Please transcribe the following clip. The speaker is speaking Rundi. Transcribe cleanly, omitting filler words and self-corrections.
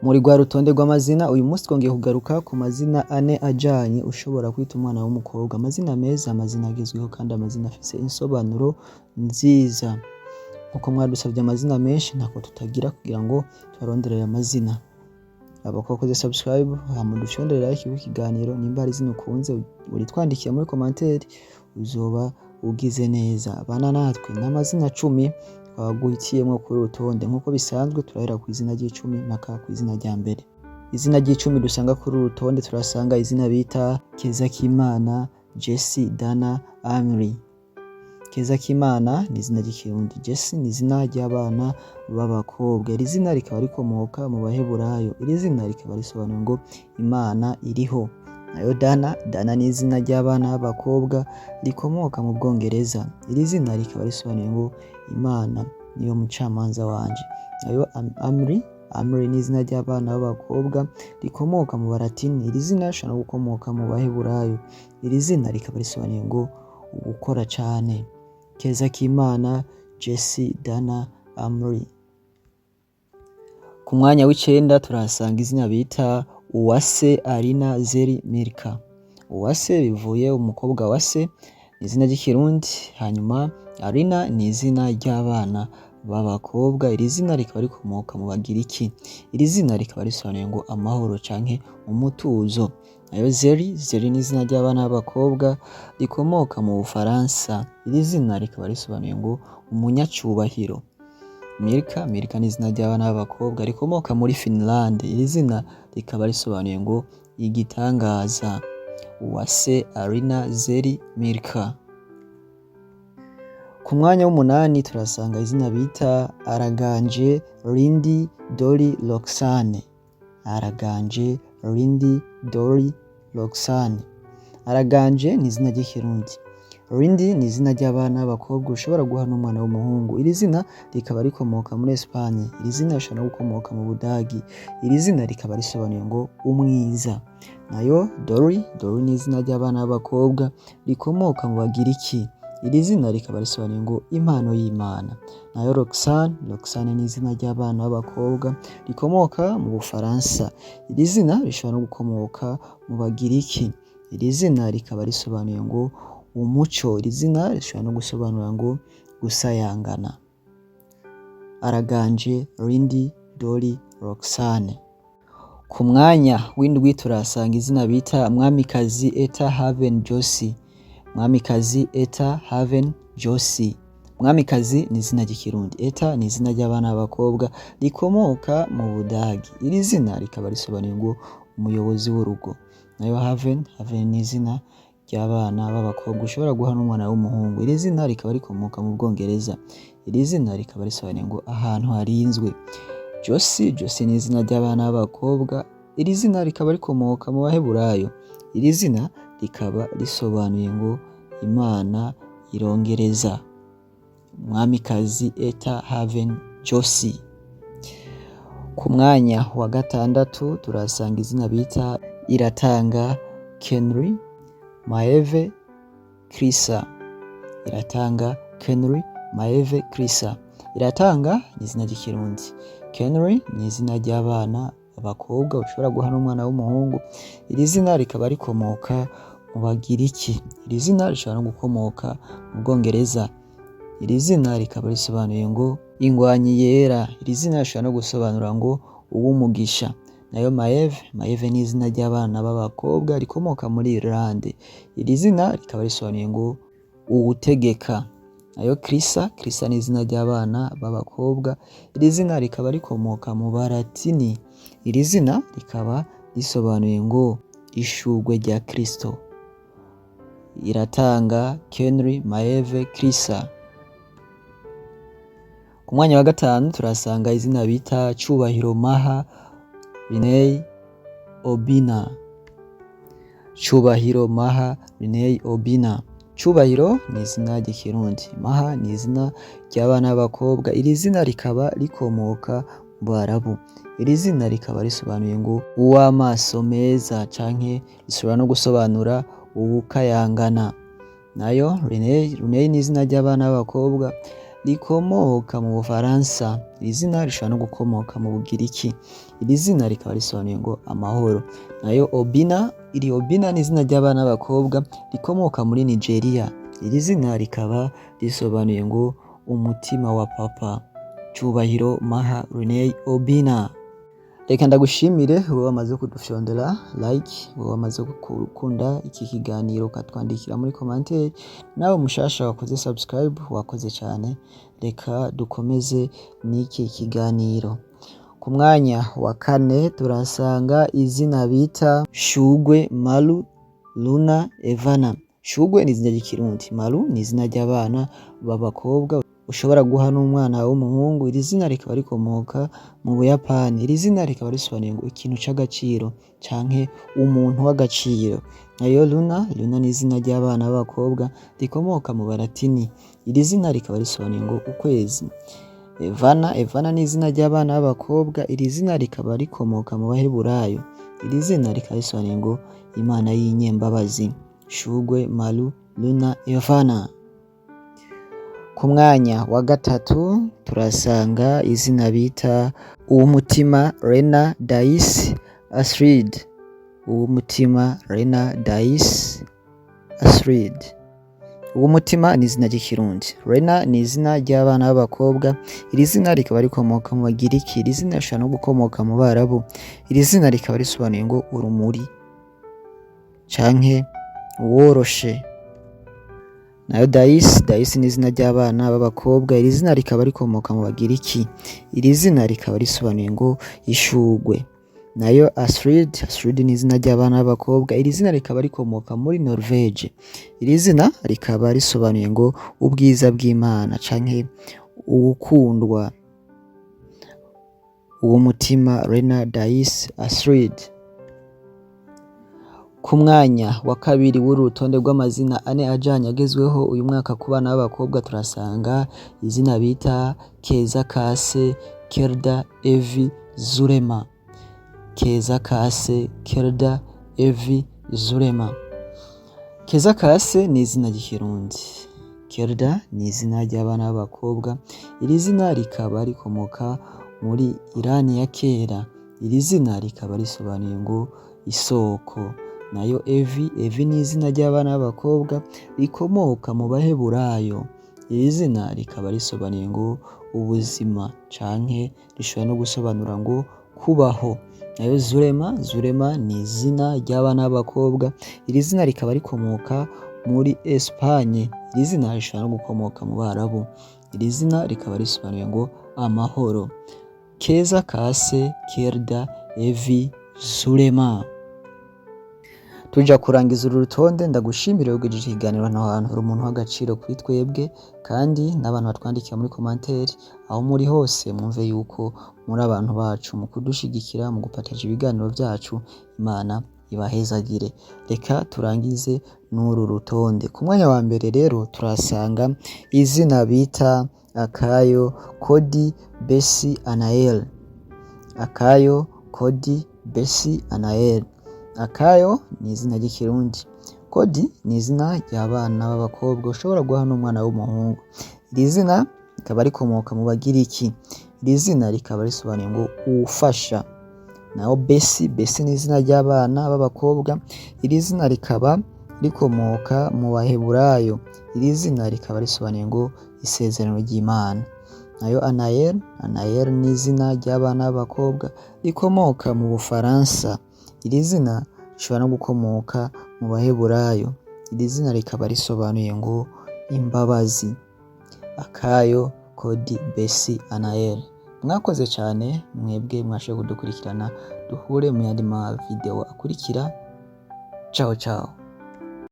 Muri rwa rutonde rw'amazina, uyu munsi twongeye kugaruka ku mazina ane ajanye ushobora kwita umwana w'umukobwa. Amazina meza, amazina agezweho kandi amazina afise insobanuro nziza. Nkuko mwadusavye amazina menshi, ntako tutagira kugira ngo tubarondere ayo mazina. Abakoze subscribe, hama dufyondere like ku kiganiro. Nimba hari izina ukunze, uritwandikiye muri commentaire, uzoba ugize neza. Bana natwe n'amazina 10 twaguhitiyemwo kuri urutonde. Nkuko bisanzwe, turahera ku izina ry'icumi mpaka ku izina rya mbere. Izina ry'icumi dusanga kuri uru rutonde, turasanga izina bita Kezakimana Jesse Dana Amri. Kezakimana ni izina ry'Ikirundi. Jesse ni izina ry'abana b'abakobwa. Iri zina rikaba rikomoka mu Baheburayo. Iri zina rikaba risobanura ngo Imana iriho. Nayo Dana, Dana ni izina ry'abana b'abakobwa rikomoka mu Bwongereza. Iri zina rikaba risobanuye ngo Imana niyo mucamanza wanje. Nayo Amri, Amri ni izina ry'abana b'abakobwa rikomoka mu Balatini. Iri zina rishobora no gukomoka mu Baheburayo. Iri zina rikaba risobanuye ngo ugukora cane. Kezakimana Jesse Dana Amri. Ku mwanya w'icenda turahasanga izina bita Uwase Arina Zeri Milka. Uwase bivuye umukobwa wa se, ni izina ry'Ikirundi. Hanyuma Arina ni izina ry'abana b'abakobwa. Iri zina rikaba rikomoka mu Bagiriki. Iri zina rikaba risobanuye ngo amahoro canke umutuzo. Nayo Zeri, Zeri ni izina ry'abana b'abakobwa rikomoka mu Bufaransa. Iri zina rikaba risobanuye ngo umunyacubahiro. Milka, Milka ni izina ry'abana b'abakobwa rikomoka muri Finland. Iri zina rikaba risobanuye ngo igitangaza. Uwase Arina Zeri Milka. Ku mwanya w'umunani turasanga izina bita Araganje Rindi Dori Roxane. Araganje Rindi Dori Roxane. Araganje ni izina ry'Ikirundi. Rindi ni izina ry'abana b'abakobwa ushobora guha n'umwana w'umuhungu. Iri zina rikaba rikomoka muri Espagne. Iri zina rishobora no gukomoka mu Budagi. Iri zina rikaba risobanuye ngo umwiza. Nayo Dori, Dori ni izina ry'abana b'abakobwa rikomoka mu Bagiriki. Iri zina rikaba risobanuye ngo impano y'Imana. Nayo Roxane, Roxane ni izina ry'abana b'abakobwa rikomoka mu Bufaransa. Iri zina rishobora no gukomoka mu Bagiriki. Iri zina rikaba risobanuye ngo umuco. Iri zina rishobora no gusobanura ngo gusayangana. Araganje Rindi Dori Roxane. Ku mwanya w'indwi turahasanga izina bita Mwamikazi Eta Haven Josie. Mwamikazi Eta Haven Josie. Mwamikazi ni izina ry'Ikirundi. Eta ni izina ry'abana b'abakobwa rikomoka mu Budagi. Iri zina rikaba risobanuye ngo umuyobozi w'urugo. Nayo Haven, Haven ni izina ry'abana b'abakobwa ushobora guha n'umwana w'umuhungu. Iri zina rikaba rikomoka mu Bwongereza. Iri zina rikaba risobanuye ngo ahantu harinzwe. Josie, Josie ni izina ry'abana b'abakobwa. Iri zina rikaba rikomoka mu Baheburayo. Iri zina rikaba risobanuye ngo Imana irongereza. Mwamikazi Eta Haven Josie. Ku mwanya wa gatandatu turahasanga izina bita Iratanga Kenry Maeve Krisa. Iratanga Kenry Maeve Krisa. Iratanga ni izina ry'Ikirundi. Kenry ni izina ry'abana b'abakobwa ushobora guha n'umwana w'umuhungu. Iri zina rikaba rikomoka mu Bagiriki. Iri zina rishobora no gukomoka mu Bwongereza. Iri zina rikaba risobanuye ngo ingwanyi yera. Iri zina rishobora no gusobanura ngo uw'umugisha. Nayo Maeve, Maeve ni izina ry'abana b'abakobwa rikomoka muri Irlande. Iri zina rikaba risobanuye ngo uwutegeka. Nayo Krisa, Krisa ni izina ry'abana b'abakobwa. Iri zina rikaba rikomoka mu Balatini. Iri zina rikaba risobanuye ngo ishurwe rya Kristo. Iratanga Kenry Maeve Krisa. Ku mwanya wa gatanu turasanga izina bita Cubahiro Maha Riney Obina. Cubahiro Maha Riney Obina. Cubahiro ni izina ry'Ikirundi. Maha ni izina ry'abana b'abakobwa. Iri zina rikaba rikomoka mu Barabu. Iri zina rikaba risobanuye ngo uw'amaso meza, canke rishobora no gusobanura uwukayangana. Nayo Riney, Riney ni izina ry'abana b'abakobwa. rikomoka mu Bufaransa. Iri zina rishobora no gukomoka mu Bugiriki. Iri zina rikaba risobanuye ngo amahoro. Nayo Obina, iri Obina ni izina ry'abana b'abakobwa rikomoka muri Nigeria. Iri zina rikaba risobanuye ngo umutima wa papa. Cubahiro Maha Renee Obina. Reka ndagushimire wowe wamaze kudufyondera like, wowe wamaze gukunda iki kiganiro ukatwandikira muri commentaire, nawe mushasha wakoze subscribe, wakoze cyane. Reka dukomeze n'iki kiganiro. Ku mwanya wa kane turasanga izina bita Shugwe Malu Luna Evana. Shugwe ni izina ry'Ikirundi, Malu ni izina ry'abana b'abakobwa ushobora guha n'umwana w'umuhungu. Iri zina rikaba rikomoka mu Buyapani. Iri zina rikaba risobanuye ngo ikintu c'agaciro canke umuntu w'agaciro. Nayo Luna, Luna ni izina ry'abana b'abakobwa rikomoka mu Balatini. Iri zina rikaba risobanuye ngo ukwezi. Evana, Evana ni izina ry'abana b'abakobwa. Iri zina rikaba rikomoka mu Baheburayo. Iri zina rikaba risobanuye ngo Imana y'inyembabazi. Shugwe Malu Luna Evana. Ku mwanya wa gatatu turasanga izina bita Uwumutima Rena Dais Astrid. Uwumutima Rena Dais Astrid. Uwumutima ni izina ry'Ikirundi. Rena ni izina ry'abana b'abakobwa. Iri zina rikaba rikomoka mu Bagiriki. Iri zina rishobora no gukomoka mu Barabu. Iri zina rikaba risobanuye ngo urumuri canke uworoshe. Nayo Dais, Dais ni izina ry'abana b'abakobwa. Iri zina rikaba rikomoka mu Bagiriki. Iri zina rikaba risobanuye ngo ishugwe. Nayo Astrid, Astrid ni izina ry'abana b'abakobwa. Iri zina rikaba rikomoka muri Norvege. Iri zina rikaba risobanuye ngo ubwiza bw'Imana canke uwukundwa. Uwumutima Rena Dais Astrid. Ku mwanya wa kabiri w'uru rutonde rw'amazina ane ajanye agezweho uyu mwaka ku bana b'abakobwa turasanga izina bita Keza Kase Kelda Evi Zurema. Keza Kase Kelda Evi Zurema. Keza Kase ni izina ry'Ikirundi. Kelda ni izina ry'abana b'abakobwa. Iri zina rikaba rikomoka muri Irani ya kera. Iri zina rikaba risobanuye ngo isoko. Nayo Evi, Evi ni izina ry'abana b'abakobwa rikomoka mu Baheburayo. Iri zina rikaba risobanuye ngo ubuzima canke rishobora no gusobanura ngo kubaho. Nayo Zurema, Zurema ni izina ry'abana b'abakobwa. Iri zina rikaba rikomoka muri Espagne. Iri zina rishobora no gukomoka mu Barabu. Iri zina rikaba risobanuye ngo amahoro. Keza Kase Kelda Evi Zurema. Tuja kurangiza uru rutonde, ndagushimire ugejeje ikiganiro hano hantu. Uri umuntu w'agaciro kuri twebwe, kandi n'abantu batwandikira muri commentaire aho muri hose mwumve yuko muri abantu bacu mu kudushigikira, mu gupataje ibiganiro byacu. Imana ibahezagire. Reka turangize n'uru rutonde. Ku mwanya wa mbere rero turasanga izina bita Akayo Kodi Besi Anael. Akayo Kodi Besi Anael. Akayo ni izina ry'Ikirundi. Kodi ni izina ry'abana b'abakobwa ushobora guha n'umwana w'umuhungu. Iri zina rikaba rikomoka mu Bagiriki. Iri zina rikaba risobanuye ngo uwufasha. Naho Besi, Besi ni izina ry'abana b'abakobwa. Iri zina rikaba rikomoka mu Baheburayo. Iri zina rikaba risobanuye ngo isezerano ry'Imana. Nayo Anael, Anael ni izina ry'abana b'abakobwa rikomoka mu Bufaransa. Iri zina rishobora no gukomoka mu Baheburayo. Iri zina rikaba risobanuye ngo imbabazi. Akayo Kodi Besi Anael. Mwakoze cyane mwebwe mwashoboye kudukurikirana. Duhure mu yandi ma video akurikira. Ciao ciao.